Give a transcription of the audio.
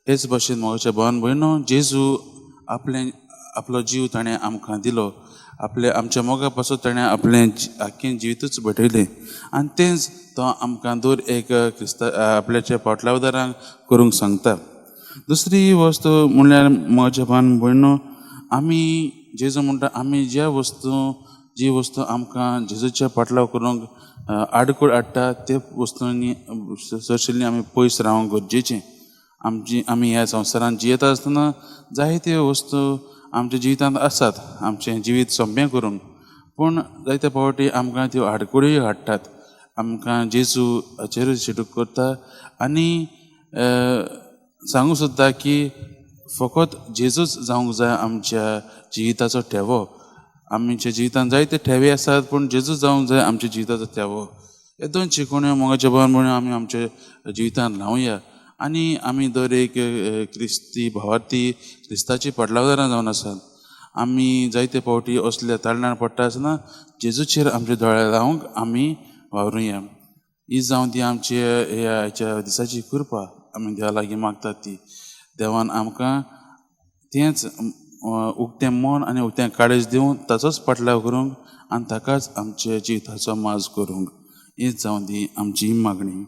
हेच भाशेन म्हज्या भावान भयणो, जेजू आपलें आपलो जीव ताणें आमकां दिलो, आपले आमच्या मोगा पासून ताणें आपलें आख्खें जिवितूच भेटयलें आनी तेंच तो आमकां दर एक क्रिस्ता आपल्याच्या पाटलावदारांक करूंक सांगता. दुसरी वस्तू म्हणल्यार म्हज्या भावान भयणो, आमी जेजू म्हणटा आमी ज्या वस्तू जी वस्तू आमकां जेजूच्या पाटलाव करूंक आडखळ हाडटा ते वस्तूंनी चडशिल्ली आमी पयस रावंक गरजेचें. आमची आमी ह्या संवसारांत जियेता आसतना जायत्यो वस्तू आमच्या जिवितांत आसात आमचें जिवीत सोंपें करूंक, पूण जायते फावटी आमकां त्यो आडखळ्योय हाडटात. आमकां जेजू हाचेरूय शिटूक करता आनी सांगूंक सोदता की फकत जेजूच जावंक जाय आमच्या जिविताचो ठेवो. आमच्या जिवितांत जायते ठेवे आसात पूण जेजूच जावंक जाय आमच्या जिविताचो ठेवो. हे दोन शिकवण्यो मोगाच्या भावान म्हणून आमी आमच्या जिवितांत लावया आनी आमी दर एक क्रिस्ती भावार्थी क्रिस्ताची पाटलावदारां जावन आसात. आमी जायते फावटी असल्या ताळणार पडटा आसतना जेजूचेर आमचे दोळे लावंक आमी वावरुया. ही जावं ती आमची ह्या आयच्या दिसाची कृपा आमी देवा लागीं मागतात ती. देवान आमकां तेंच उक्तें मन आनी उक्तें काळीज दिवन ताचोच पाटलाव करूंक आनी ताकाच आमच्या जिविताचो माज करूंक. हीच जावं दी आमची मागणी.